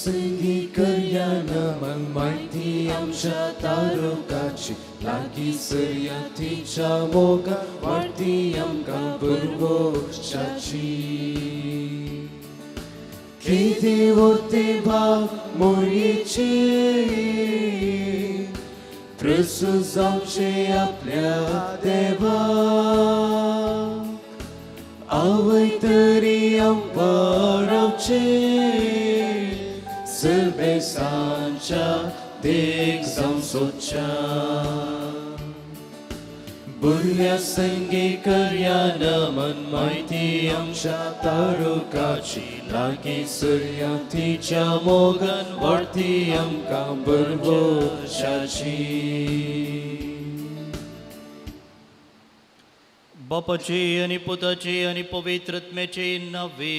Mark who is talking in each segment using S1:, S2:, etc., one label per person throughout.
S1: संगी करया नमन माहिती आमच्या तारुकाची लागीं सरया तिच्या मोगा वाडटी आमकां बरवशाची कितें उरते भाव मोरयेची प्रसू जावचें आपल्या देवा आवय तरी आमकां रावचें सर्वेसांच्या देख जावं सोदच्या बुरल्या संगी करया नमन माहिती आमच्या तारुकाची लागीं सरया तिच्या मोगान वाडटी आमकां बरवशाची.
S2: बापाचे आनी पुताचे आनी पवित्र आत्म्याचे नावे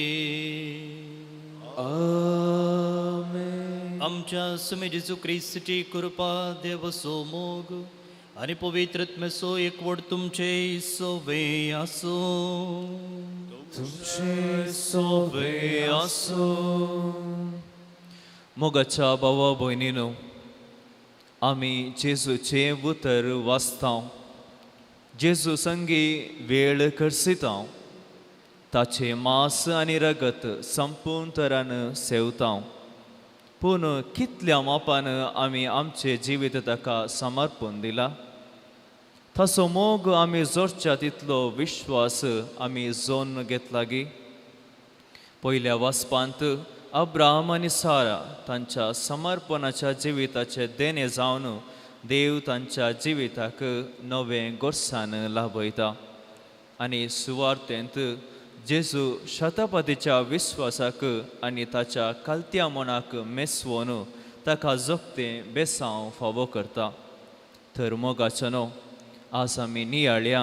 S1: आमेन.
S2: आमच्या सुमे जेजू क्रिस्ताची कृपा देवाचो मोग आनी पवित्र आत्म्याचो एकवट तुमचे सोवे आसूं.
S1: तुमचे सोवे आसूं.
S3: मोगाच्या भावा भयणीनो, आमी जेजूचें उतर वाचता, जेजू संगी वेळ खर्चिता, ताचें मांस आनी रगत संपूर्ण तरान सेवता. पूण कितल्या मापान आमी आमचें जिवीत ताका समर्पण दिलां? ताचो मोग आमी जोडच्या तितलो विश्वास आमी जोन घेतला गी? पयल्या वाचपांत अब्राहम आनी सारा तांच्या समर्पणाच्या जिविताचें देणें जावन देव तांच्या जिविताक नवें गोरसान लाभयता आनी सुवार्थेंत जेजू शतपथीच्या विस्वासाक आनी ताच्या कालत्या मनाक मेसवोन ताका जोगतें बेसांव फावो करता. तर मोगाचो न्हू, आज आमी नियाळया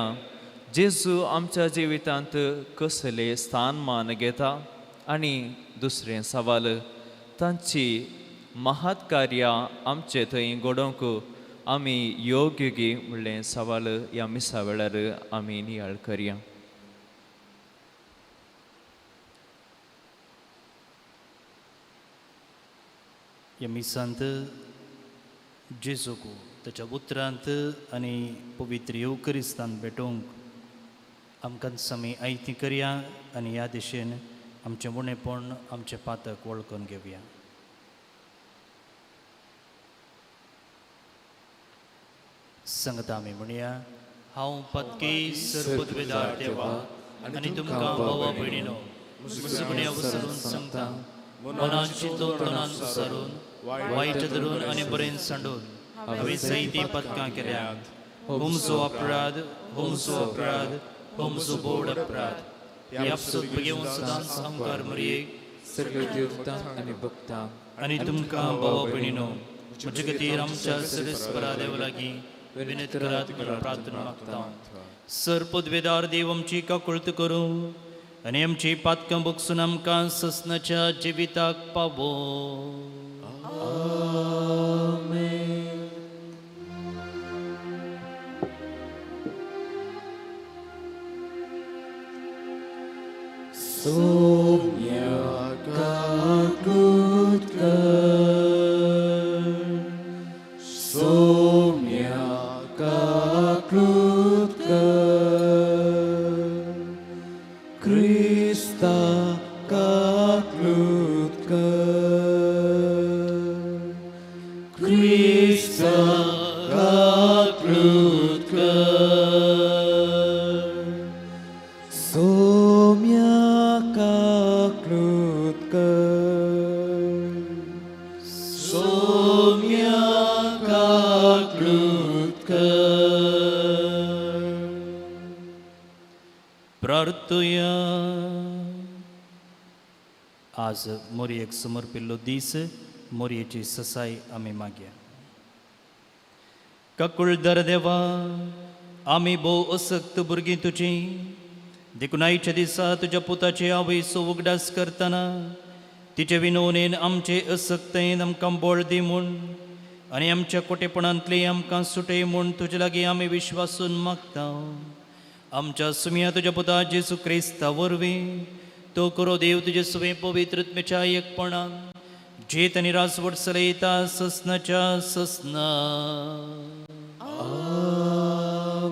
S3: जेजू आमच्या जिवितांत कसलें स्थानमान घेता आनी दुसरें सवाल तांची महत्कार्यां आमचे थंय घडोवंक आमी योग्य गी म्हणलें सवाल ह्या मिसा वेळार आमी नियाळ करया.
S2: ह्या मिसांत जेजूक ताच्या उतरांत आनी पवित्र येवकरिस्तान भेटोवंक आमकां समी आयती करया आनी ह्या दिशेन आमचें उणेपण आमचें पातक वळखून घेवया. संगता आमी म्हणया, हांव पत्की सरपदवेदार देवा आनी तुमकां भावा भयणीनो मुसगुण्या वसरून सांगता, मनान चिंतून तनान विसरून वायट धरून आनी बरें सांडून हांवें जायतीं पदकां केल्यात. होमचो अपराध, होमचो अपराध, होमचो बोड अपराध. ह्या आपसूक घेवन सदांच आमकार मरयेक
S4: सगळे देवतांक आनी भक्तांक
S2: आनी तुमकां भावा भयणीनो म्हजे खातीर आमच्या सरेस्परा देवा लागीं विनंती करात म्हूण प्रार्थना मागता. सर पदवेदार देव आमची काकुळट करूं आनी आमची पातकां बगसून आमकां ससनाच्या जिविताक पावो.
S1: सोम्या काकूत कर, सोम्या काकूत कर, क्रिस्ता काकूत कर, क्रिस्ता काकूत कर, सोम्या काकूत कर, सोम्या काकूत कर.
S2: प्रार्थुया. आज मोरयेक समर्पिल्लो दीस, मोरयेची ससाय आमी मागया. काकुळदार देवा, आमी भोव असक्त भुरगीं तुजीं, देखून आयच्या दिसा तुज्या पुताचे आवयचो उगडास करतना तिचे विनवणेन आमचे असक्तयेन आमकां बळ दी म्हूण आनी आमच्या कोटेपणांतली आमकां सुटय म्हूण तुजे लागीं आमी विश्वासून मागता. आमच्या सुमया तुज्या पुता जेजू क्रिस्ता वरवीं तो करो देव तुजे सुवें पवित्र आत्म्याच्या एकपणान जेत आनी राजवट चलयता ससनाच्या ससना.
S1: आमेन.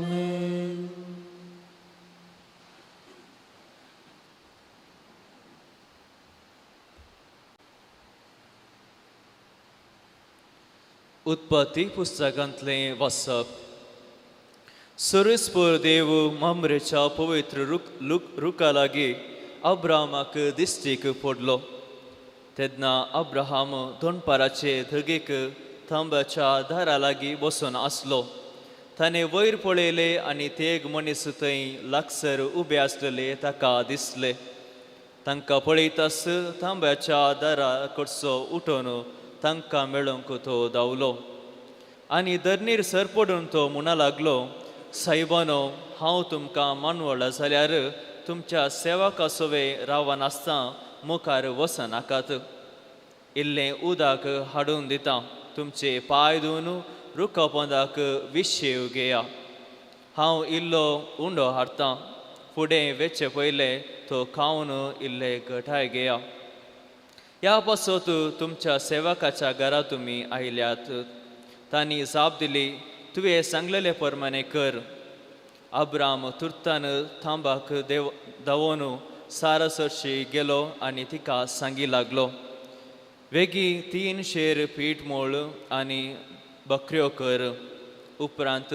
S3: उत्पत्ती पुस्तकांतलें वाचप. सर्वेस्पर देव मामरेच्या पवित्र रुखा लागीं अब्राहमाक दिश्टीक पडलो. तेन्ना अब्राहम दोनपाराचे धगेक थांब्याच्या दारा लागीं बसून आसलो. ताणें वयर पळयलें आनी तेग मनीस थंय लागसर उबे आसलेले ताका दिसले. तांकां पळयताच थांब्याच्या दारा कडचो उठून तांकां मेळोवंक तो धांवलो आनी धरणीर सर पडून तो म्हणा लागलो, सायबानो, हांव तुमकां मानवला जाल्यार तुमच्या सेवका सवे रावनासतना मुखार वचनाकात. इल्लें उदक हाडून दिता, तुमचे पांय धुवन रुखा पोंदाक विशेव घेया. हांव इल्लो उंडो हाडटा, फुडें वेचे पयलें तो खावन इल्ले घटाय घेया. ह्या पासत तुमच्या सेवकाच्या घरा तुमी आयल्यात. तांणी जाप दिली, तुवें सांगलेले प्रमाणे कर. अब्राम तुर्तान थांबाक धांवून सारा सरशी गेलो आनी तिका सांगी लागलो, वेगीं 3 शेर पीठ मोळ आनी बकऱ्यो कर. उपरांत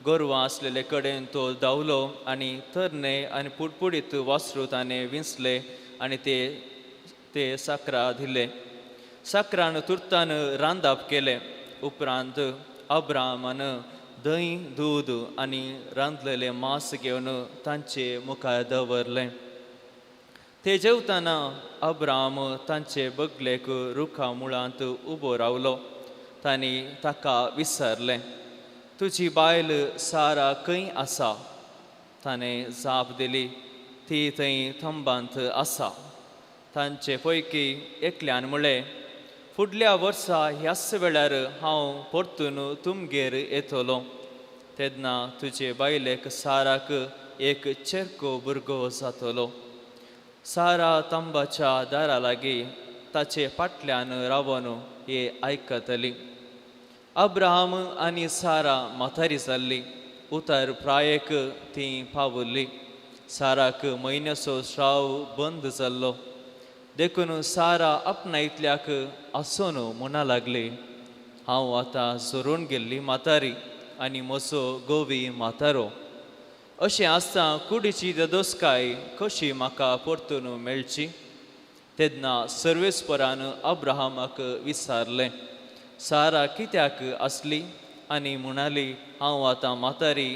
S3: गोरवां आसलेले कडेन तो धांवलो आनी तरणे आनी पुडपुडीत वासरू ताणें विंचले आनी ते साकरा दिले. साकरान तुर्तान रांदप केलें. उपरांत अब्राहमान दही, दूद आनी रांदलेलें मांस घेवन तांचे मुखार दवरलें. ते जेवतना अब्राहम तांचे बगलेक रुखा मुळांत उबो रावलो. तांणी ताका विसरलें, तुजी बायल सारा खंय आसा? ताणें जाप दिली, ती थंय थंबांत आसा. तांचे पैकी एकल्यान म्हळें, फुडल्या वर्सा ह्याच वेळार हांव परतून तुमगेर येतलो, तेन्ना तुजे बायलेक साराक एक चेरको भुरगो जातलो. सारा तांबाच्या दारा लागीं ताचे फाटल्यान रावन हे आयकतली. अब्राहम आनी सारा म्हातारी जाल्ली, उतर प्रायेक ती पावल्ली. साराक म्हयन्याचो श्राव बंद जाल्लो, देखून सारा आपणायतल्याक आसून म्हणा लागली, हांव आतां झरून गेल्ली म्हातारी आनी म्हजो गोवी म्हातारो. अशें आसता कुडीची ददोसकाय कशी म्हाका परतून मेळची? तेन्ना सर्वेस्परान अब्राहमाक विचारलें, सारा कित्याक आसली? आनी म्हणाली, हांव आतां म्हातारी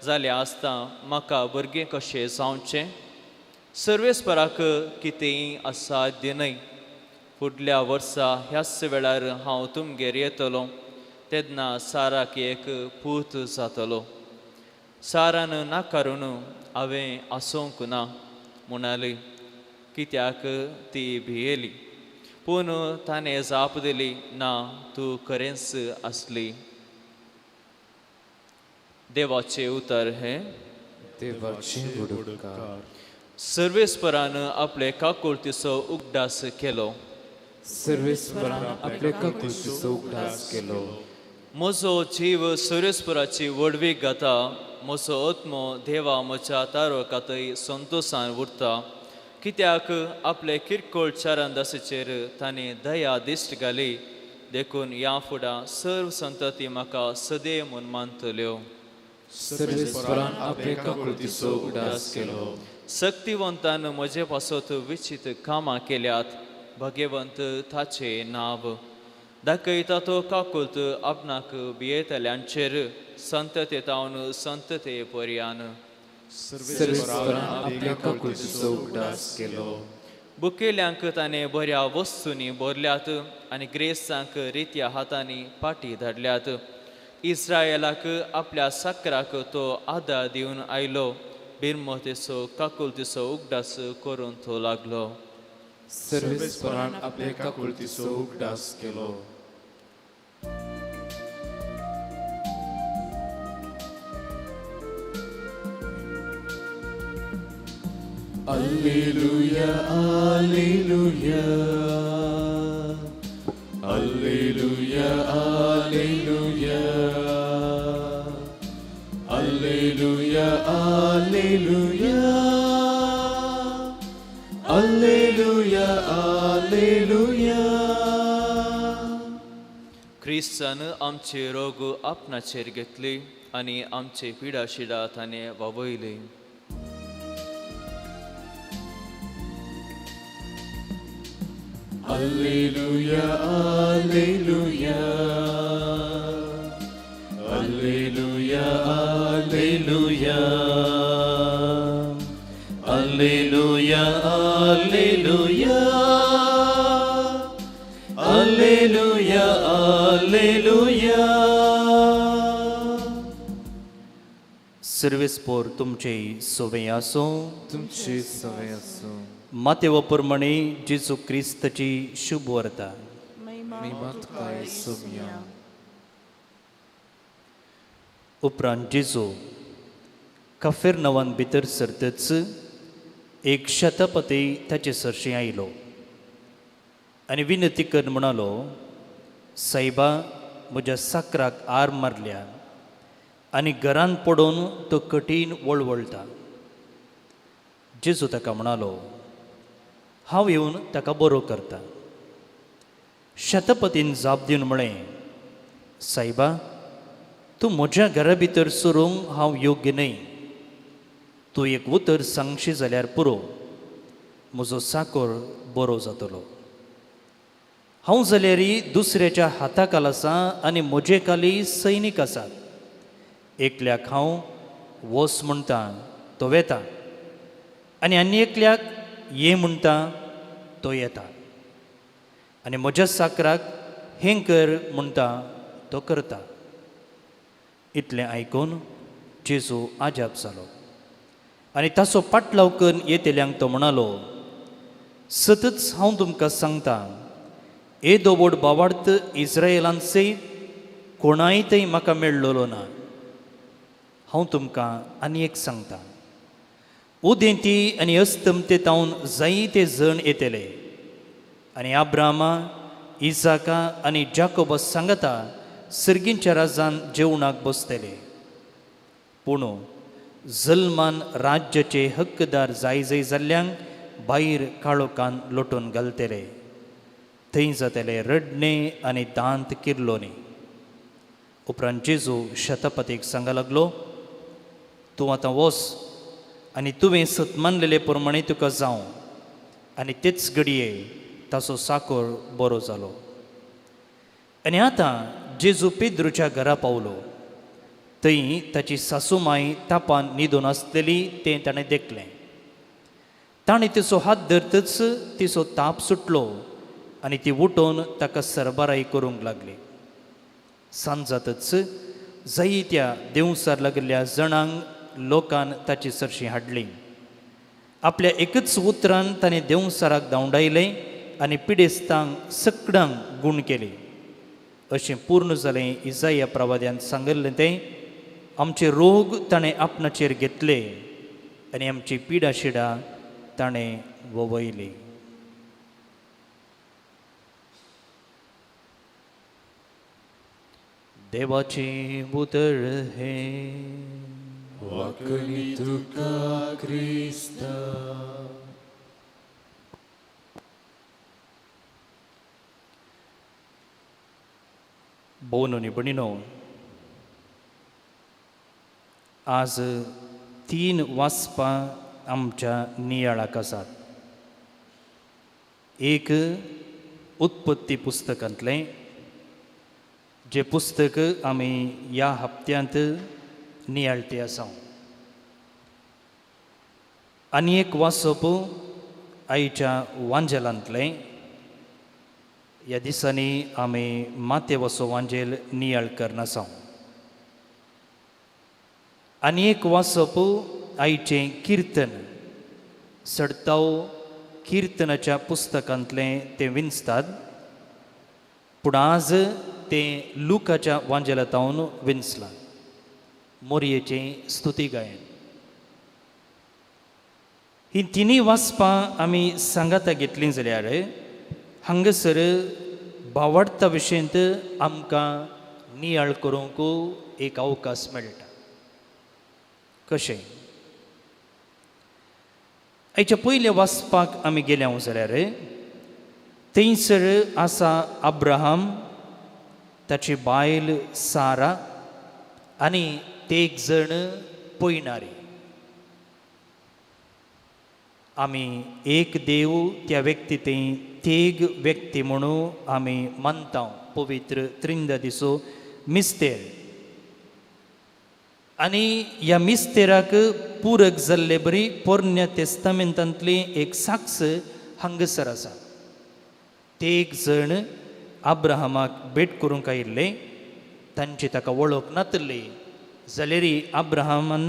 S3: जाल्या आसता म्हाका भुरगें कशें जावचें? सर्वेस्पराक कितेंय असाध्य न्हय. फुडल्या वर्सा ह्याच वेळार हांव तुमगेर येतलो, तेन्ना साराक एक पूत जातलो. सारान नाकारून हांवें आसूंक ना म्हणाली, कित्याक ती भियेली. पूण ताणें जाप दिली, ना, तूं खरेंच आसली. देवाचें उतर हें.
S4: देवाचें उपकार.
S3: सर्वेस्परान आपले काकुळतीचो उगडास केलो.
S4: सर्वेस्परान आपले काकुळतीचो उगडास केलो.
S3: म्हजो जीव सर्वेस्पराची व्हडवीक गाता, म्हजो आत्मो देवा म्हज्या तारकांतय संतोशान उरता. कित्याक आपले किरकोळ चारांदासीचेर ताणें दया दिश्ट घाली, देखून ह्या फुडां सर्व संतती म्हाका सदैव म्हूण मानतल्यो.
S4: सर्वेस्परान आपले काकुळतीचो उगडास केलो.
S3: शक्तिवंतान म्हजे पासत विचित कामां केल्यात, भगवंत ताचें नांव. दाखयता तो काकुळत आपणाक भियेतल्यांचेर, संतते तावन संतते पर्यान.
S4: सर्वेस्परान आपले काकुळतीचो उगडास केलो.
S3: बुकेल्यांक ताणें बऱ्या वस्तूंनी भरल्यात आनी ग्रेसांक रित्या हातांनी पाटी धाडल्यात. इस्रायलाक आपल्या साकराक तो आदार दिवन आयलो, बिरमतेचो काकुळतीचो उगडास करून तो लागलो.
S4: सर्वेस्परान आपले काकुळतीचो उगडास केलो.
S1: Alleluia, Alleluia. Alleluia, alleluia.
S3: क्रिस्तान आमचे रोग आपणाचेर घेतले आनी आमचे पिडा शिडा ताणें वावयले.
S1: Alleluia, alleluia, alleluia, alleluia,
S3: alleluia, alleluia, alleluia, alleluia.
S2: सर्वेस्पोर तुमचे सोवे आसूं.
S4: तुमची सवय आसूं.
S2: मातेव प्रमाणे जेजू क्रिस्ताची शुभ वार्ता.
S4: महिमा तुका येसुया.
S2: उपरांत जेजू कफेरनवान भितर सरतच एक शतपती ताचे सरशी आयलो आनी विनंती करून म्हणालो, सायबा, म्हज्या साकराक आर मारल्या आनी घरान पडून तो कठीण वळवळटा. जेजू ताका म्हणालो, हांव येवन ताका बरो करता. शतपतीन जाप दिवन म्हळें, सायबा, तूं म्हज्या घरा भितर सरूंक हांव योग्य न्हय. तूं एक उतर सांगशी जाल्यार पुरो, म्हजो साकोर बरो जातलो. हांव जाल्यार दुसऱ्याच्या हाता खाल आसा आनी म्हजे खाली सैनीक आसात. एकल्याक हांव वस म्हणटा तो वेता आनी आनी एकल्याक ये म्हणटा तो येता आनी म्हज्या साकराक हें कर म्हणटा तो करता. इतलें आयकून जेजू आजाप जालो आनी ताचो पाटलाव करून येतल्यांक तो म्हणालो, सतच हांव तुमकां सांगता, येदो व्हड बावार्थ इस्रायलान सयत कोणाय थंय म्हाका मेळ्ळलो ना. हांव तुमकां आनी एक सांगता, उदेंती आनी अस्तमते तावन जायते जण येतले आनी आब्रामा, इजाका आनी जाकोबा सांगता सर्गींच्या राजान जेवणाक बसतले. पूण जल्मान राज्याचे हक्कदार जाय जाय जाल्ल्यांक भायर काळोखान लोटून घालतले. थंय जातले रडणे आनी दांत किर्लोनी. उपरांत जेजू शतपतीक सांगा लागलो, तूं आतां वस आनी तुवें सत मानलेले प्रमाणे तुका जावं. आनी तेच घडये ताचो साकोर बरो जालो. आनी आतां जेजू पेद्रूच्या घरा पावलो. थंय ताची सासूमाय तापान न्हिदून आसलेली तें ताणें देखलें. ताणें तिचो हात धरतच तिचो ताप सुटलो आनी ती उठोवन ताका सरबराय करूंक लागली. सांज जातच जायत्या देंवसार लागिल्ल्या जणांक लोकान ताची सरशी हाडली. आपल्या एकच उतरान ताणें देंवसाराक धांवडायलें आनी पिडेस्तांक सकडांक गूण केली. अशें पूर्ण जालें इजाया प्रवाद्यान सांगिल्लें तें, आमचे रोग ताणें आपणाचेर घेतले आनी आमची पिडा शिडा ताणें ववयली. देवाचें उतर हें.
S1: वाकणी तुका क्रिस्ता.
S2: भोवन आनी भयणीनो, आज 3 वाचपां आमच्या नियाळाक आसात. एक उत्पत्ती पुस्तकांतलें, जें पुस्तक आमी ह्या हप्त्यांत नियाळते आसा. आनी एक वाचप आयच्या वांजेलांतलें. ह्या दिसांनी आमी मातेवसो वांजेल नियाळ करनासा. आनी एक वाचप आयचें किर्तन, सडताव किर्तनाच्या पुस्तकांतलें तें विंचतात, पूण आज तें लुकाच्या वांजेलांत विंचलां, मोरयेचें स्तुती गायन. ही तिनूय वाचपां आमी सांगाता घेतलीं जाल्यार हांगासर बावडता विशयंत आमकां नियाळ करूंक एक अवकाश मेळटा. कशें? आयच्या पयल्या वाचपाक आमी गेल्या जाल्यार थंयसर आसा अब्राहम, ताची बायल सारा आनी ते एक जण पयणारी। आमी एक देव त्या व्यक्ती ते तेग व्यक्ती म्हणून आमी मानता पवित्र त्रिंदादिचो मिस्तेर। आनी ह्या मिस्तेराक पूरक जाल्ले बरी पोरण्या तेस्तामेंतांतली एक साक्ष हांगासर आसा। ते एक जण अब्राहमाक भेट करूंक आयिल्ले, तांची ताका वळख नातली जाल्यार अब्राहमान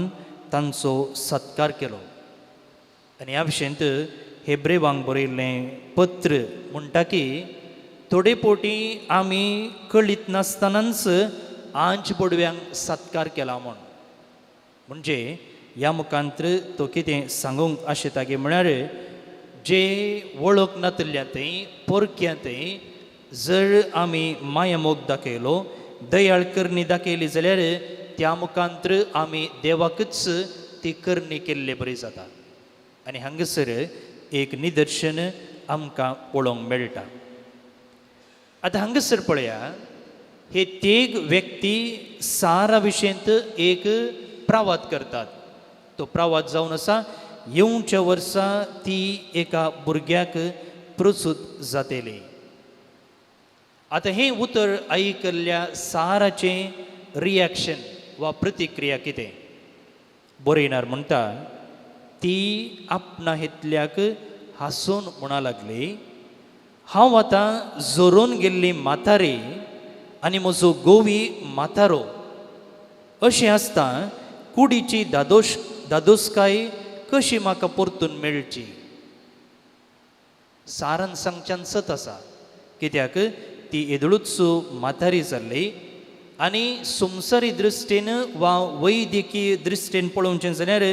S2: तांचो सत्कार केलो। आनी ह्या विशयंत हेब्रेवांक बरयल्लें पत्र म्हणटा की थोडे पोटी आमी कळीत नासतनाच आंच बोडव्यांक सत्कार केला म्हूण। म्हणजे ह्या मुखांत्र तो कितें सांगूंक आशेता की म्हळ्यार जे वळख नातल्या थंय पोरक्या थंय जर आमी मायामोग दाखयलो, दयाळ करणी दाखयली जाल्यार त्या मुखांत्र आमी देवाकच ती करणी केल्ले बरी जाता। आनी हांगासर एक निदर्शन आमकां पळोवंक मेळटा। आतां हांगासर पळया, हे तेग व्यक्ती सारा विशयंत एक प्रवाद करतात। तो प्रवाद जावन आसा येवच्या वर्सा ती एका भुरग्याक प्रसूत जातली। आतां हें उतर आयकल्ल्या साराचें रिएक्शन वा प्रतिक्रिया कितें बरयणार म्हणटा, ती आपणा हेतल्याक हांसून म्हणा लागली, हांव आतां जोरून गेल्ली म्हातारी आनी म्हजो गोवी म्हातारो, अशें आसता कुडीची दादोसकाय कशी म्हाका परतून मेळची। सारान सांगच्यान सत आसा, कित्याक ती येदोळूच म्हातारी जाल्ली आनी संवसारी दृश्टीन वा वैद्यकीय दृश्टीन पळोवचें जाल्यार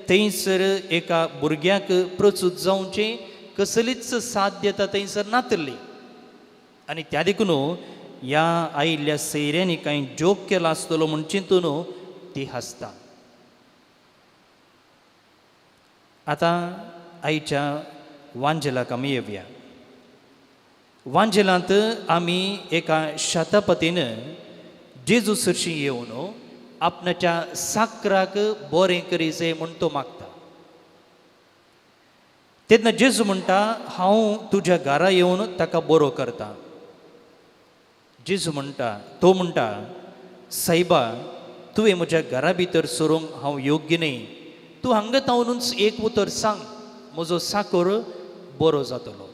S2: थंयसर एका भुरग्याक प्रसूत जावचें कसलीच साध्यता थंयसर नातली। आनी त्या देखून ह्या आयिल्ल्या सैऱ्यांनी कांय जोक केला आसतलो म्हूण चिंतून ती हांसता। आतां आयच्या वांजेलाक आमी येवया। वांजेलांत आमी एका शतपतीन जेजू सरशी येवन आपणाच्या साकराक बरें करी जाय म्हूण तो मागता। तेन्ना जेजू म्हणटा, हांव तुज्या घरा येवन ताका बरो करता। जेजू म्हणटा, तो म्हणटा, सायबा तुवें म्हज्या घरा भितर सरूंक हांव योग्य न्हय, तूं हांगा तावनूच एक उतर सांग, म्हजो साकर बरो जातलो।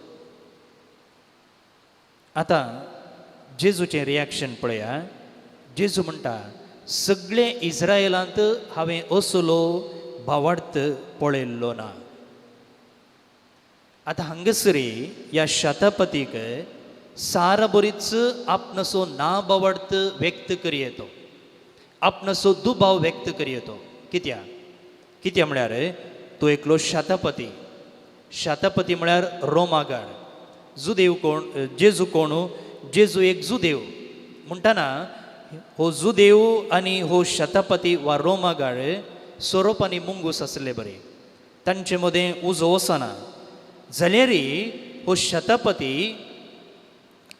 S2: आतां जेजूचें रिएक्शन पळया। जेजू म्हणटा, सगळे इस्रायलांत हांवें असलो भावार्थ पळयल्लो ना। आतां हांगासर ह्या शतपतीक सारा बरीच आपणाचो ना भावार्थ व्यक्त करी येतो, आपणाचो दुबाव व्यक्त करी येतो। कित्याक कित्याक म्हळ्यार तो एकलो शतपती, शतपती म्हळ्यार रोमागाड, जुदेव कोण, जेजू कोण, जेजू एक जुदेव म्हणटना हो जुदेव आनी हो शतपती वा रोमागाड सोरोप आनी मुंगूस आसले बरे, तांचे मदें उजो वचना। जाल्यार हो शतपती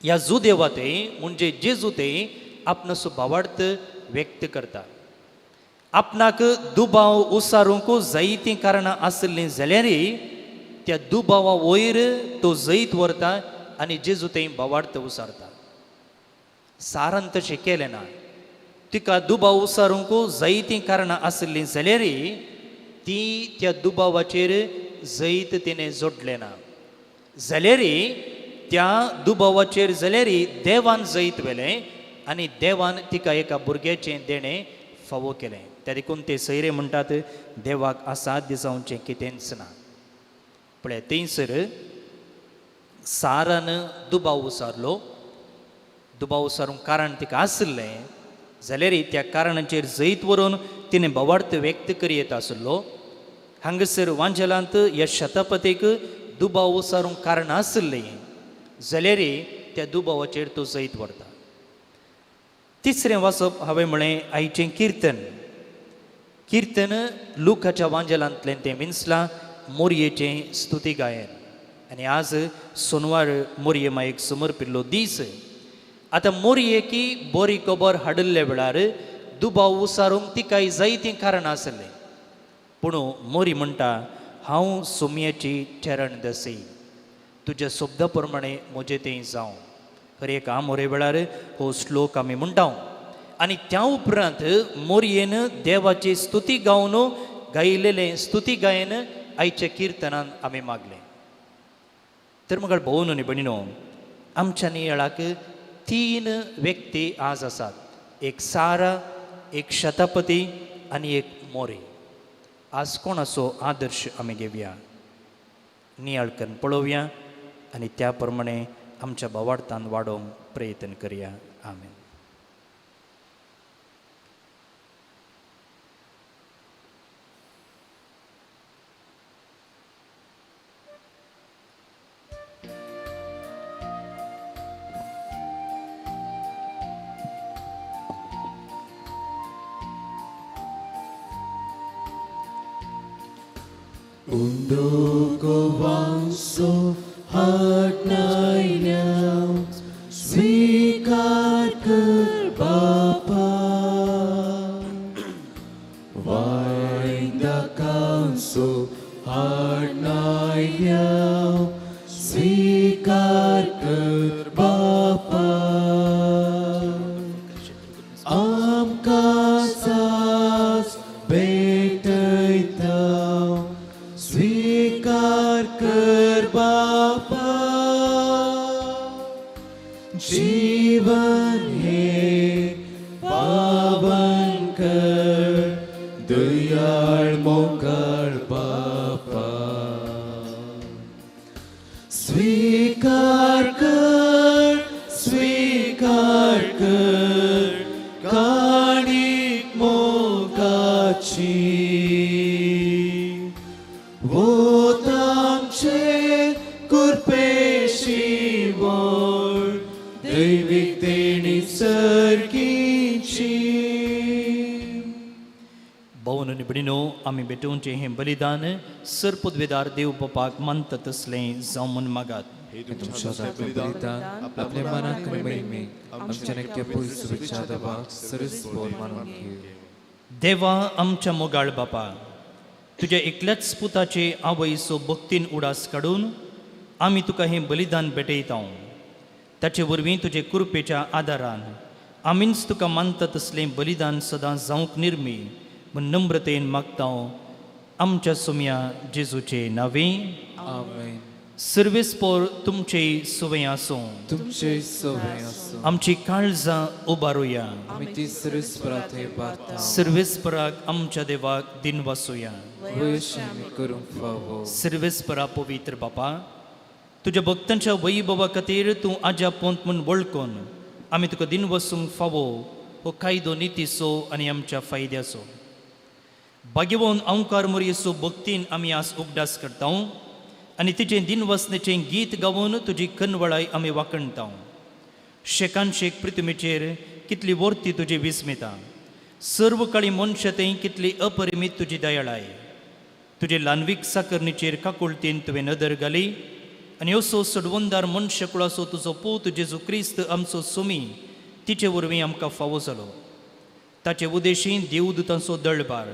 S2: ह्या जुदेवा ते म्हणजे जेजू ते आपणाचो भावार्थ व्यक्त करता। आपणाक दुबाव उसारूंक जायतीं कारणां आसलीं जाल्यार त्या दुबावा वयर तो जैत व्हरता आनी जेजू ते भावार्थ उसारता। सारान तशें केलें ना, तिका दुबाव उसारूंक जायतीं कारणां आसलीं जाल्यार ती त्या दुबावाचेर जैत तिणें जोडलें ना, जाल्यार त्या दुबावाचेर जाल्यार देवान जैत व्हेलें आनी देवान तिका एका भुरग्याचें देणें फावो केलें। त्या देखून ते सैरे म्हणटात देवाक असाध्य जावचें कितेंच ना। पळय थंयसर सारान दुबाव उसारलो, दुबाव उसारूंक कारण तिका आसलें जाल्यार त्या कारणाचेर जैत व्हरून तिणें भावार्थ व्यक्त करी येता आसलो। हांगासर वांजेलांत ह्या शतपतीक दुबाव उसारूंक कारण आसलें जाल्यार त्या दुबावाचेर तो जैत व्हरता। तिसरें वाचप हांवें म्हळें आयचें किर्तन, किर्तन लुकाच्या वांजेलांतलें तें विंचलां मोरयेचें स्तुती गायन आनी आज सोनवार मोरये मायेक समर्पिल्लो दीस. आतां मोरयेकी बरी खबर हाडिल्ल्या वेळार दुबाव उसारूंक तिकाय जायतीं कारणां आसलीं, पूण मोरी म्हणटा हांव सोमयेची चरण दसी, तुज्या शब्दा प्रमाणे म्हजें तें जावं. हर एक आमोरे वेळार हो श्लोक आमी म्हणटा आनी त्या उपरांत मोरयेन देवाची स्तुती गावन गायलेलें स्तुती गायन आयच्या किर्तनान आमी मागलें. तर मग भोवन आनी भयणीनो, आमच्या नियाळाक 3 व्यक्ती आज आसात, एक सारा, एक शतापती आनी एक मोरी. आज कोणाचो आदर्श आमी घेवया, नियाळ करून पळोवया आनी त्या प्रमाणे आमच्या भावार्थान वाडोवंक प्रयत्न करया. आमेन.
S1: Undogowanso हाडनायल्या स्वीकार कर बापा, वायंदाकांसो हाडनायल्या स्वीकार कर बापा, आमकां सास भेटयता स्वीकार कर बापा, जीवन हे पावन कर दयाळ मोगाळ बापा, स्वीकार कर स्वीकार कर काणीक मोगाची, दैवीक देणी सर्गीची.
S2: भोवन आनी भयणीनो, आमी भेटोवचें हें बलिदान सरपदवेदार देव बापाक मानता तसलें जावं म्हूण मागात.
S4: तुमच्या बलिदान आपल्या मनाक महिमेक आमच्या नेक्या पयस देवाक सरस बोल मानून घेव.
S2: देवा आमच्या मोगाळ बापा, तुज्या एकल्याच पुताचे आवयचो भक्तीन उडास काडून आमी तुका हें बलिदान भेटयता. ताचे वरवीं तुजे कृपेच्या आदारान आमीच तुका मानता तसलें बलिदान सदां जावंक निर्मी म्हूण नम्रतेन मागता आमच्या सोम्या जेजूचे नांवे.
S4: आमेन.
S2: सर्वेस्पोर तुमचे सुवें आसूं,
S4: तुमचे सवे आसूं.
S2: आमची काळजां उबारुया,
S4: आमी ती सर्वेस्पराक उबारता.
S2: सर्वेस्पराक आमच्या देवाक दिनवासुया,
S4: वयश आमी करूंक फावो.
S2: सर्वेस्परा पवित्र बापा, तुज्या भक्तांच्या वैभवा खातीर तूं आज्या पोंत म्हूण वळखून आमी तुका दिनवसूंक फावो हो कायदो नितीचो आनी आमच्या फायद्याचो. भाग्यवन अंकार मोरयेचो भक्तीन आमी आज उगडास करता आनी तिचें दिनवसनेचें गीत गावन तुजी कनवळाय आमी वाखणता. शेकान शेक पृथ्वीचेर कितली वर्ती तुजी विस्मिता, सर्व काळी मनशां कितली अपरिमीत तुजी दयाळाय. तुजे ल्हानवीक साकरणीचेर काकुळतीन तुवें नदर घाली आनी असो सडवंदार मनशाकुळाचो तुजो पूत जेजू क्रिस्त आमचो सुमी तिचे वरवीं आमकां फावो जालो. ताचे उदेशी देवदूतांचो दळबार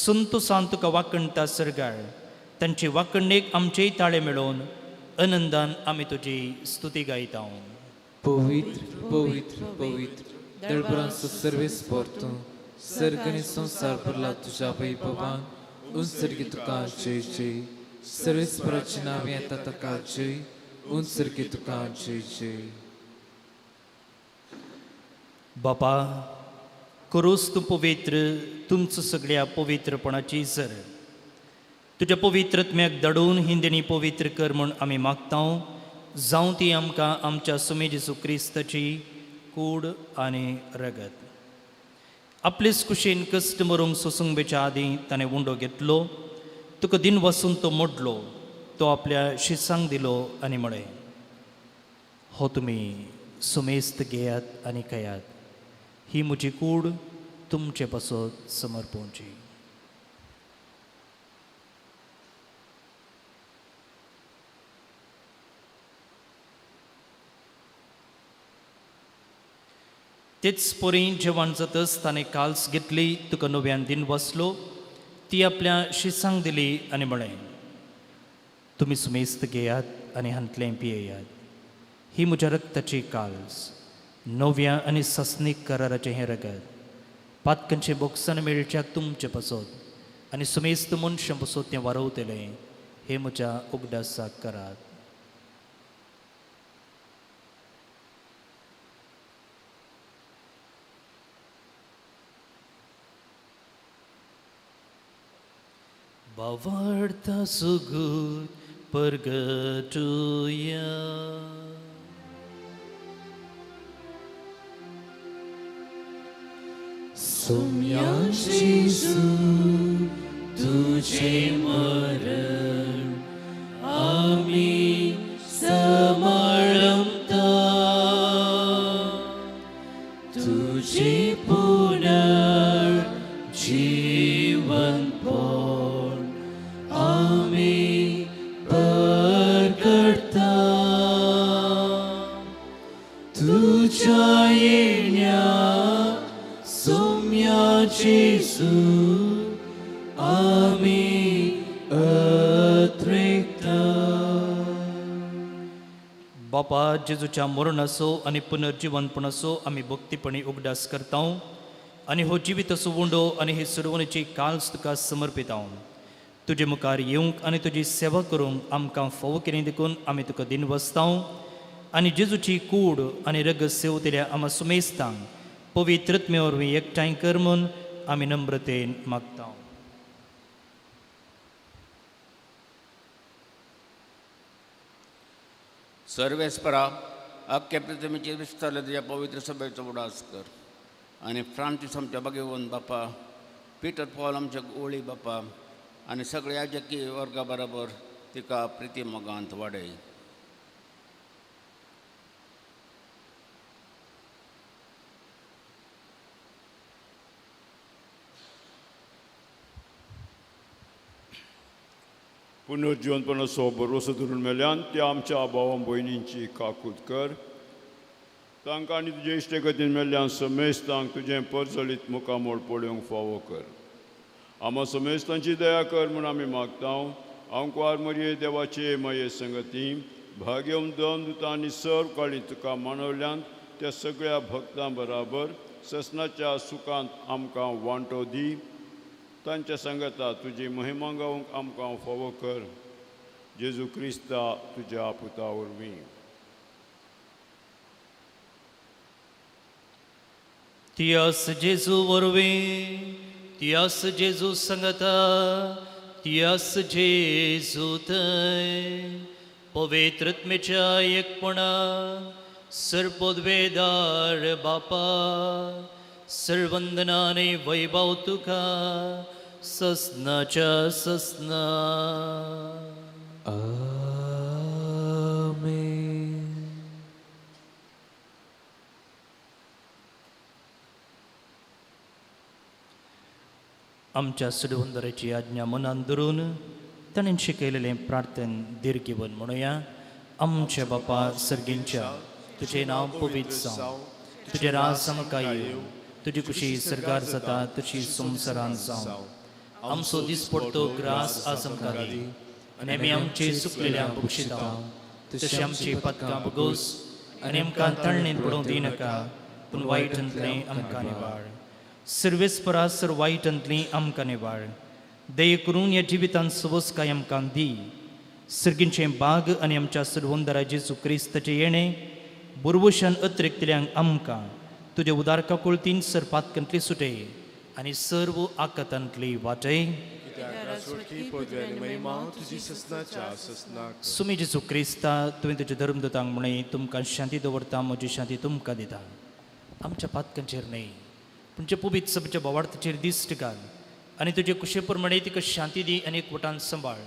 S2: संतोसान तुका वाखणटा सर्गार, तांचे वाखणेक आमचेय ताळे मेळोवन आनंदान आमी तुजी स्तुती गायता.
S4: पवित्र पवित्र पवित्र दळबरांचो सर्वेस्पोर तूं, सर्ग आनी संवसार भरला तुज्या वैभवान. उंचर्गी तुका जय जय, सर्वेस्पराचे नांव येता ताका जय, उंचर्गी तुका जय जय.
S2: बापा, करोस तूं पवित्र तुमचो सगळ्या पवित्रपणाची जर तुज्या पवित्रत्म्याक धाडून हिंदणी पवित्र कर म्हूण आमी मागता. जावं ती आमकां आमच्या सुमे जेजू क्रिस्ताची कूड आनी रगत. आपलेच कुशीन कश्ट मरूंक सोसूंक बेच्या आदीं ताणें उंडो घेतलो, तुका दिन वसून तो मोडलो, तो आपल्या शिसांक दिलो आनी म्हळें, हो तुमी सुमेस्त घेयात आनी खायात, ही म्हजी कूड तुमचे पासत समर्पोवची. तेच परी जेवण जातच ताणें काल्स घेतली, तुका नव्यान दिन बसलो, ती आपल्या शिसांक दिली आनी म्हळें, तुमी सुमेस्त घेयात आनी हांतलें पियेयात. ही म्हज्या रक्ताची काल्स, नव्या आनी ससनीक कराराचें हें रगत, पातकांचें बोगसाण मेळच्याक तुमचें पासत आनी सुमेस्त मनशां पासत तें वारवतलें. हें म्हज्या उगडासाक करात. बावार्ता सुगूर परगटुया.
S1: सोम्या जेजू तुझे मरण आमी समळमता, तुझे पुनर्जीवनपण आमी परगटता. तुझ्या येण्या सोम्या जेजू आमी अत्रेकता.
S2: बापा, जेजूच्या मरणाचो आनी पुनर्जिवनपणाचो आमी भक्तीपणी उगडास करता आनी हो जिविताचो उंडो आनी हे सुरवणेची काल्स तुका समर्पिता. तुजे मुखार येवंक आनी तुजी सेवा करूंक आमकां फावो केली देखून आमी तुका दिन बसता आनी जेजूची कूड आनी रगत सेवतल्या आमा सुमेस्तांक पवित्रत्मे वरवीं एकठांय कर म्हूण आमी नम्रतेन मागता.
S5: सर्वेस्परा, अख्खे पृथ्वीचेर विस्तारले तुज्या पवित्र सभेचो उडास कर आनी फ्रांसीस आमच्या बागेवन बापा, पिटर पॉल आमच्या ओळी बापा आनी सगळ्या याजकी वर्गा बरोबर तिका प्रिती मोगांत वाडय.
S6: पुनर्जिवनपणाचो भरवसो धरून मेल्यान त्या आमच्या भावा भयणींची काकूत कर. तांकां आनी तुजे इश्टेगतीन मेल्ल्यान समेस्तांक तुजें परजळीत मुखामोळ पळोवंक फावो कर. आमा समेस्तांची दया कर म्हूण आमी मागता. आंकवार मरये देवाचे माये संगती भाग्यम दम दुता आनी सर्व काळी तुका मानवल्यान त्या सगळ्या भक्तां बराबर ससनाच्या सुखांत आमकां वांटो दी. तांच्या सांगता तुजी महिमा गावंक आमकां फावो कर. जेजू क्रिस्ता तुज्या पुता वरवीं.
S2: तियास जेजू वरवीं, तियास जेजू संगता, तियास जेजू थंय पवित्रत्मेच्या एकपणा सर्वोद्वेदार बापा, सर्वंदनाने वैभव तुका ससनाच्या ससना.
S1: आमेन.
S2: आमच्या सुडवंदराची आज्ञा मनान धरून ताणें शिकयलेलें प्रार्थन दीर्घीवन म्हणुया. आमच्या बापा सर्गींच्या, तुजें नांव पवित्र जावं, तुजें राज आमकां येवं, तुजी खुशी सर्गार जाता तशी संवसारांत जावं. आमचो दिसपडतो ग्रास आज आमकां दी आनी आमी आमचे चुकलेल्या बक्षिता तशी आमची पदकां बगोस आनी आमकां तळणेंत पडोवंक दिनाका, पूण वायटांतलें आमकां निवाळ. सर्वेस्परा सर वायटांतली आमकां निवाळ. दये करून ह्या जिवितांत सवसकाय आमकां दी. सर्गींचें बाग आनी आमच्या सर्वंदरा जेजू क्रिस्ताचें येणें बुरवशान अतिरिक्तल्यांक आमकां तुज्या उदार काकुळतीन सर पातकांतली सुटय आनी सर्व आकातांतली वाटय. सुमी जेजू क्रिस्ता, तुवें तुज्या धर्मदूतांक म्हळें, तुमकां शांती दवरता, म्हजी शांती तुमकां दिता. आमच्या पातकांचेर न्हय पूण जे पवित्र सभेच्या भावार्थाचेर दिश्ट घाल आनी तुजे कुशे प्रमाणे तिका शांती दी आनी एकवटान सांबाळ.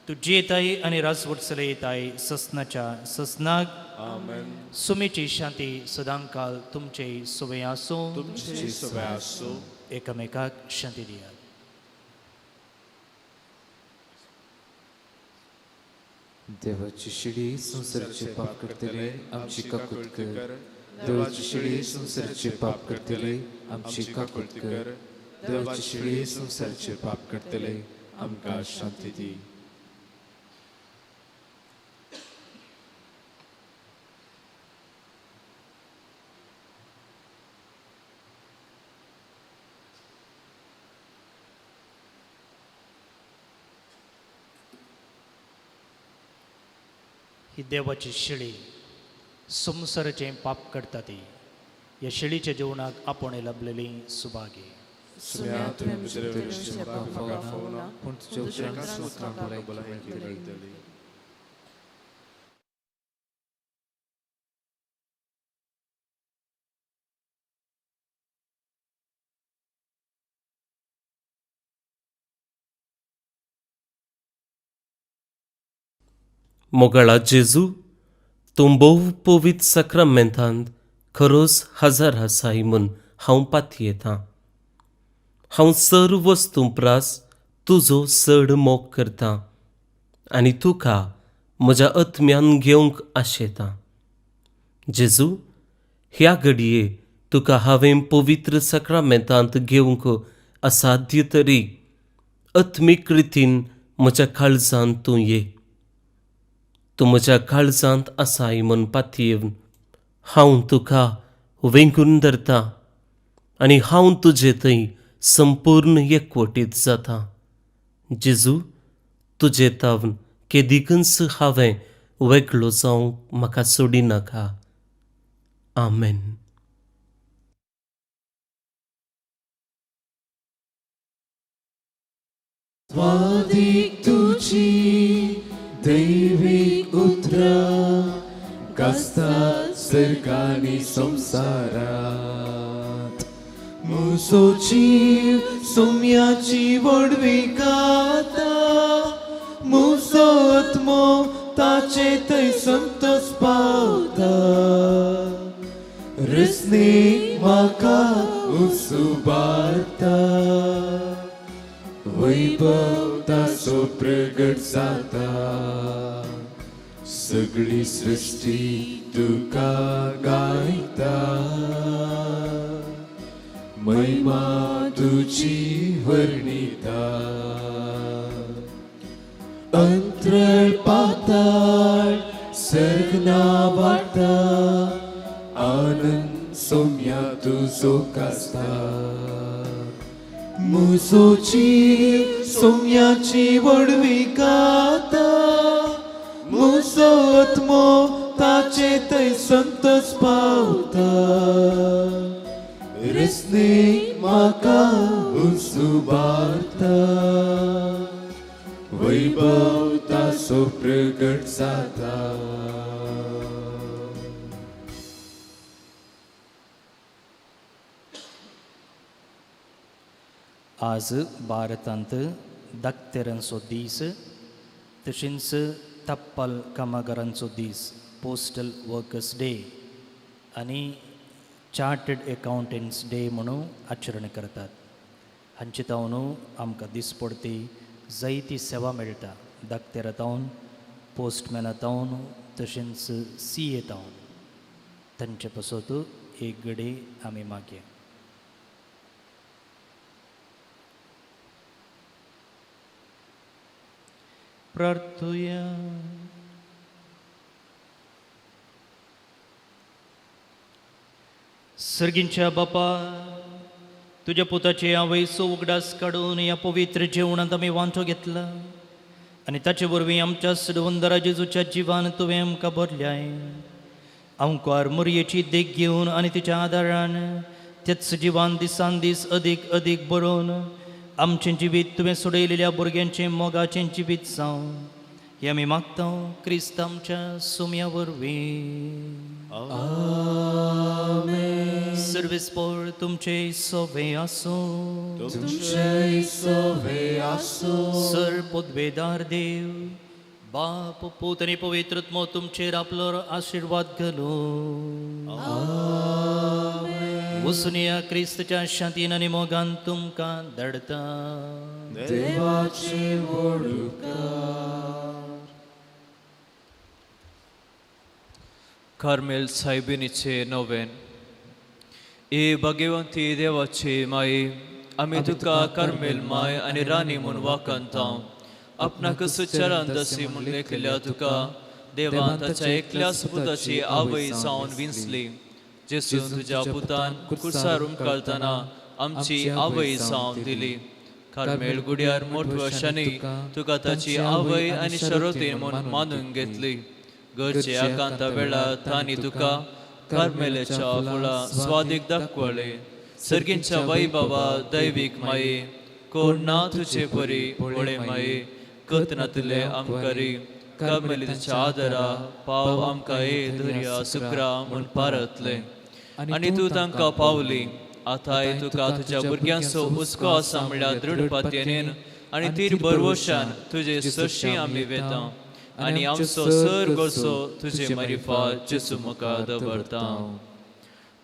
S2: तूं जियेताय आनी राजवट चलयताय ससनाच्या ससनाक.
S7: आमेन.
S2: सुमेची शांती सदांकाल तुमचे सवय आसूं.
S7: तुमचे सवय आसूं.
S2: एकामेकाक शांती दियात.
S4: देवाची शिडी संवसाराचे पाप करतले आमची काकूत कर. देवाची शिळी संवसाराचे पाप करतले आमची काकूत कर. देवाची शिळी संवसाराचे पाप करतले आमकां शांती दी.
S2: ही देवाची शिळी संवसाराचें पाप करता ती ह्या शिळीच्या जेवणाक आपोवणें लाभलेली सुभागी.
S4: पूण तुज्या उपरांत म्हाका भलायकी मेळटली.
S8: मोगाळा जेजू, तूं भोव पवित्र साक्रामेंतांत खरोच हजर आसाय म्हूण हांव पातयेतां. हांव सर्व वस्तूं प्रास तुजो चड मोग करतां आनी तुका म्हज्या आत्म्यान घेवंक आशेतां. जेजू, ह्या घडये तुका हांवें पवित्र साक्रामेंतांत घेवंक असाध्य तरी आत्मीक रितीन म्हज्या काळजांत तूं ये. तूं म्हज्या काळजांत आसाय म्हूण पातयेवन हांव तुका वेंगून धरतां आनी हांव तुजे थंय संपूर्ण एकवटीत जाता. जेजू, तुजे तावन केदिकूच हांवें वेगळो जावंक म्हाका सोडिनाका. आमेन.
S1: स्वादीक तुजी दैवीक उतरां गाजतात सर्गांनी संवसारांत. म्हजो जीव सोम्याची व्हडवीक गाता, म्हजो आत्मो ताचे थंय संतोष पावता. रसनेक म्हाका उसुबारता, वैभव ताचो प्रगट जाता. सगळी सृश्टी तुका गायता, महिमा तुजी वर्णिता. अंतरळ पाताळ सर्ग ना वाडटा, आनंद सोम्या तुजो गाजता. म्हजो जीव सोम्याची व्हडवीक गाता, म्हजो आत्मो ताचे थंय संतोष पावता. रसनेक म्हाका उसुबारता, वैभव ताचो प्रगट जाता.
S2: आज भारतांत दाक्तेरांचो दीस तशेंच टपाल कामगारांचो दीस, पोस्टल वर्कर्स डे आनी चार्टर्ड एकाउंटंट्स डे म्हणून आचरण करतात. हांचे तावन आमकां दिसपडती जायती सेवा मेळटा, दाक्तेरा तावन, पोस्टमॅना तावन, तशेंच सी ए तावन. तांचे पासत एक घडी आमी मागया. प्रार्थुया. सर्गींच्या बापा, तुज्या पुताचे आवयचो उगडास काडून ह्या पवित्र जेवणांत आमी वांटो घेतला आनी ताचे वरवीं आमच्या सडवंदरा जेजूच्या जिवान तुवें आमकां भरल्याय. आमकार मोरयेची देख घेवन आनी तिच्या आदारान तेच जिवान दिसान दीस अदीक अदीक बरोवन आमचें जिवीत तुवें सोडयलेल्या भुरग्यांचें मोगाचें जिवीत जावं हें आमी मागता क्रिस्त आमच्या सुम्या वरवीं.
S1: आमेन.
S2: सर्वेस्पोर तुमचे सोवे आसूं,
S1: तुमचे सोवे आसूं.
S2: सर पदवेदार देव बाप पूत आनी पवित्र आत्मो तुमचेर आपलो आशिर्वाद घालूं. वसुनिया क्रिस्तच्या शांतीन आनी मोगान तुमकां धाडटा.
S1: देवाचे व्हड उपकार.
S3: कार्मेल सायबिणीचे नोवेन. ए भाग्यवंती देवाची माई, आमी तुका कार्मेल माय आनी राणी म्हूण वाखाणता. आपणाक सुचरान दसी म्हूण लेखिल्ल्या तुका देवान ताच्या एकल्याच पुताची आवय जावन विंचली. जेसून तुज्या पुतान कुर्सार उमकाळतना आमची आवय जावन दिली. कार्मेल गुड्यार मोठ्या वर्षांनी तुका ताची आवय आनी शरोतीन म्हूण मानून घेतली. गरजे आकांता वेळार तांणी तुका कार्मेलाच्या फुलां स्वादीक दाखवले. सर्गींच्या वैभवा दैवीक माये, कोण ना तुजे परी पळय माये, कत नातले आमकारी कार्मेलीच्या आदरा पाव आमकां ए दर्या सुक्रा म्हूण पारतले आनी तूं तांकां पावली. आतांय तुका तुज्या भुरग्यांचो हुस्को आसा म्हणल्यार दृढ पातयेन आनी तीर बरवशान तुजे सरशी आमी वेता आनी आमचो सर गरजो तुजे मारिफात जेजू मुखार दवरता.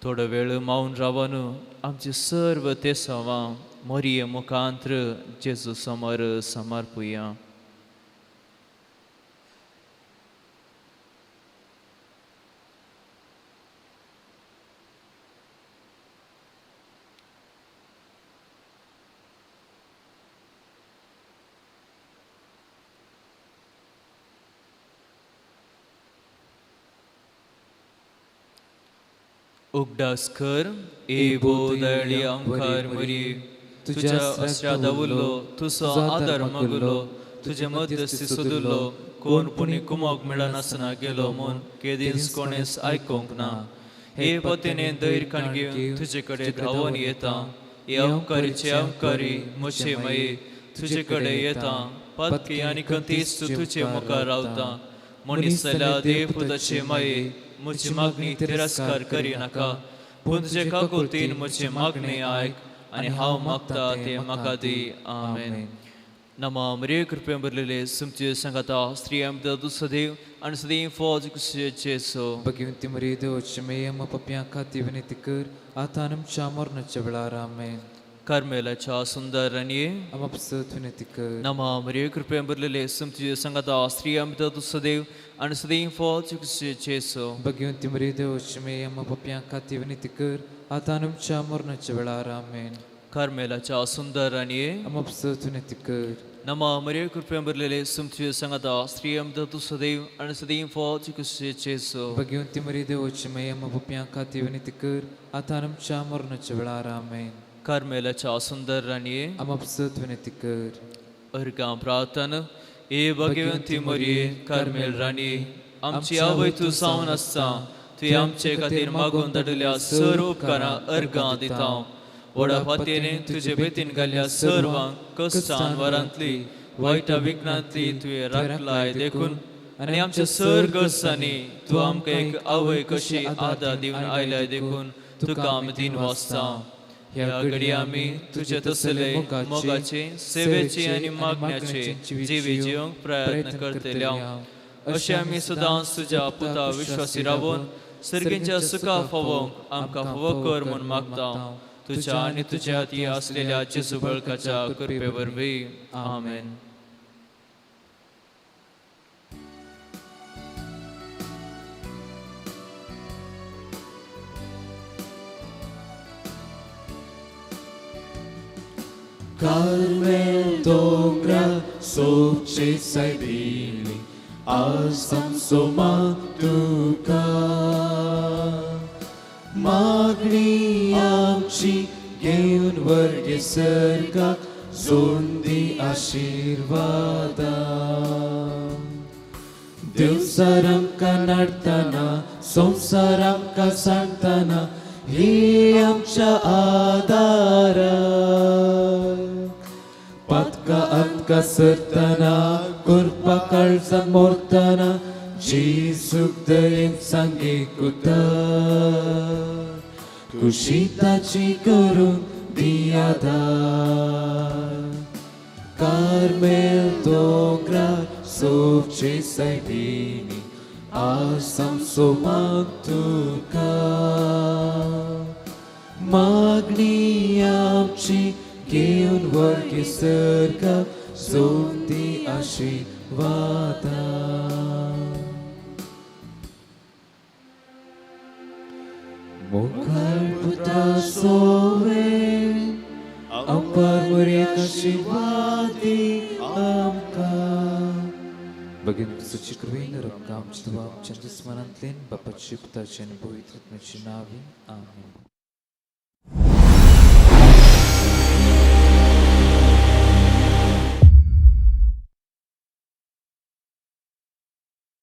S3: थोडो वेळ मावन रावन आमचे सर्व तेसांवां मोरये मुखांत्र जेजू समर समर्पुया. उगडास कर ए बोदळी आमकार मरी, तुज्या आसऱ्या दावुल्लो, तुजो आदार मागुलो, तुजे मध्यस्थी सोदुल्लो, कोण पुणी कुमोक मेळनासतना गेलो म्हूण केदींच कोणेच आयकूंक ना. हे पतीने धैर्य काणगी तुजे कडेन धांवून येता. हे अंकारीचे अंकारी म्हजे माये तुजे कडेन येता. पातकी आनी खंतीस तूं तुजे मुखार रावता. मनीस जाल्यार देव पुताचे माये म्हजी मागणी तिरस्कार करिनाका, पूण तुजे काकुळतीन म्हजी मागणी आयक आनी हांव मागता तें म्हाका दी. आमेन. नमा मरिये, कृपेन भरलेले, तुमचे सांगाता स्त्रियां भितर तूं सदैव आनी सदैव फौज जेजू.
S4: भगिनी मरिये देवाची माये, आमकां पापयां खातीर विनंती कर, आतां आनी आमच्या मरणाच्या वेळार. आमेन.
S3: कार्मेलाच्या सुंदर राणये,
S4: आमकां पासत विनंती कर.
S3: नमा मरिये, कृपेन भरलेले, तुमचे सांगाता स्त्रियां भितर तूं सदैव आनी सदैव फौज जेजू.
S4: भगिनी मरिये देवाची माये, आमकां पापयां खातीर विनंती कर, आतां आनी आमच्या मरणाच्या वेळार. आमेन.
S3: कार्मेलाच्या सुंदर राणये,
S4: आमकां पासत विनंती कर.
S3: नमा मरिये, कृपेन भरलेले, तुमचे सांगाता स्त्रियां भितर तूं सदैव आनी सदैव फौज जेजू.
S4: भगिनी मरिये देवाची माये, आमकां पापयां खातीर विनंती कर, आतां आनी आमच्या मरणाच्या वेळार. आमेन.
S3: कार्मेलाच्या सुंदर राणये,
S4: आमकां पासत विनंती कर.
S3: अर्गां प्रार्थना. ए भगवंती मरिये, कार्मेल राणये, आमची आवय तूं जावन आसता. तुवें आमचे खातीर मागून धाडिल्ल्या सर्व उपकारां अर्गां दिता. व्हडा फातयेन तुजे बेतीन घाल्ल्या सर्वांक कश्टान वरांतली वायटा विघ्नांतली तुवें राखलाय देखून आनी आमच्या सर गरजांनी तूं आमकां एक आवय कशी आदार दिवन आयल्याय देखून तुका आमी दिन वाचता. ह्या घडये आमी तुजे तसले मोगाचे, सेवेचे आनी मागण्याचे जिवी जिवंक प्रयत्न करतले. अशें आमी सदांच तुज्या पुता विश्वासी रावून सर्गींच्या सुखा फावोवंक आमकां फावो कर म्हूण मागता. तुज्या आनी तुज्या ती आसलेल्या जेजू बळकाच्या कृपे वरवीं. आमेन.
S1: कार्मेल दोंगरा सोबचे सायबिणी, आज आमचो मान तुका. मागणी आमची घेवन वर्गे सर्गाक, जोडदी आशिर्वादा. देवसार आमकां नाडतना, संवसार आमकां सांगतना, ही आमच्या आदारा. पातका आमकां सरतना, करपा काळजान मोरतना, जेजूक दयेन सांगे कुता. खुशी ताची करून दी आदार. कार्मेल दोंगरार सोबचे सायबिणी, आज आमचो मान तुका. मागणी आमची घेवन वर्गे सर्गाक, जोडती आशिर्वादा. मुखार पुता सोवे अंबर मुरेन आशीर्वादी आमकां.
S4: भगिनी तुझी कृपेन रक्का आमच्या आमच्या दुस्मनांतल्यान बापाची पुताची आनी पवित्र आत्म्याची नांवी. आमेन.